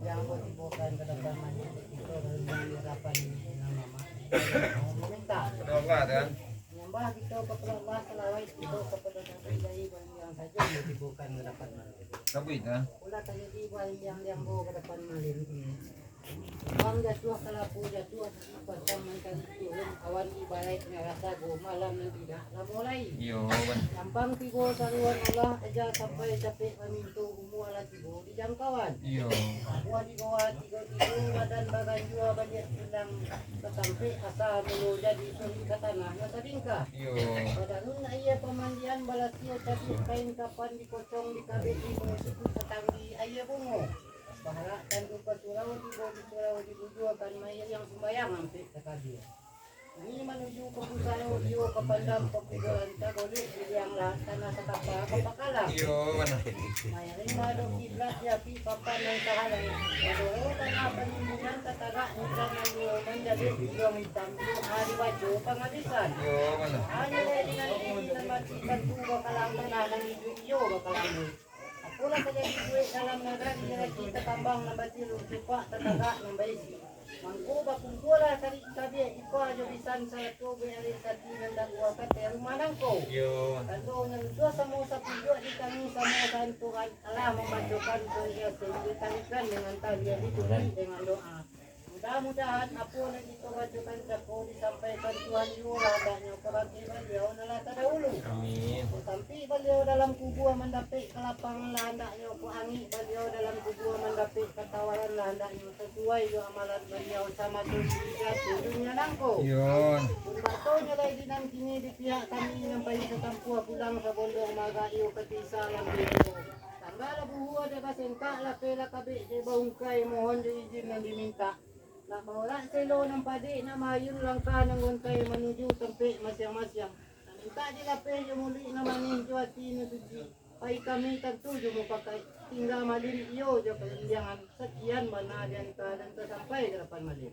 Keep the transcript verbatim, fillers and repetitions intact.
Yang mau tibokan ka dapan malin, kito dalam hadapan ini nama mak. Minta. Kepada Allah, kan? Nyambah kito kepada Allah, salawat kito kepada Nabi dari baliau sajo mau tibokan ka dapan malin. Tapi, kan? Ulah tajadi baliau yang mau ka dapan malin ini. Bang jatuah kalapo jatuah, pasang mancari turun, awan ibaraiknyo rasago, malam nan tidak lamo lai. Iyo, kan? Nyampang tibo saruan Allah, aja sampai capek maminto, umua lah tibo di jangkauan. Iyo. Buah di bawah tigo-tigo, badan baganjua baliak pulang, tatampek asa mulo jadi suri ka tanah nan sabingkah. Iyo. Badanun aia pamandian, balasio cabiak kain kapan, dikocong dikabek limo, suku satanggi aia bungo. Bahalak tandu ka surau, tibo di surau dibujuakan, mairiang sumbayang ampek takabia. Kami manuju ka pusaro, iyo ka pandam pakuburan, tagolek di liang lahat, tanah satapa ka pakalang. Iyo, bana. Mairing madok kiblat, di apik papan nan tahalang. Madoro tanah panimbunan, tatagak ningkan nan duo, manjadi gunuang itam, doa dibaco pangabisan. Iyo, bana. Hanyo lai dengan diri nan mati, tantu bakalang tanah nan iduik, iyo bakalang duit. Apolah tajadi buek dalam nagari, raji takambang nan batilu, cupak tatagak nan baisi. Mangko bakumpualah tarik tabiak, ipa jo bisan, sarato buek arek sati nan dakua ka ateh rumah nangko. Iyo. Tandonyo runtuah samo sapujuak, di kami samo saanturan, alah mambacokan tariaso, ditarikan dengan tarian, ditutuik dengan doa. Mudah-mudahan apo nan kito bacokan cako disampaikan Tuhan, iyo lah andaknyo kabake Baliau nan lah tadahulu. Amin. Tampik Baliau dalam kubua mandapek kalapangan, lah andaknyo ko angik Baliau dalam kubua mandapek katawaran, lah andaknyo sasuai jo amalan Baliau samaso di dunia nangko. Iyo. Pun batonyo lai di nan kini di pihak kami, nan pai satampuah pulang sabondong maga iyo ka tisa lambek. Tangga lah buhua dek basengkak, lapeh lah kabek dek baungkai, mohon jo izin nan dimintak. Nak maorak selo nan padek, nak maayun langkah nan gontai manuju tampek masiang-masiang. Nak mintak dilapeh jo muluik nan manih, jo ati nan suci. Pai kami tantu jo mupakaik, tingga malin iyo jo palindiangan, sakian bana di anta dan tasampai ka dapan malin.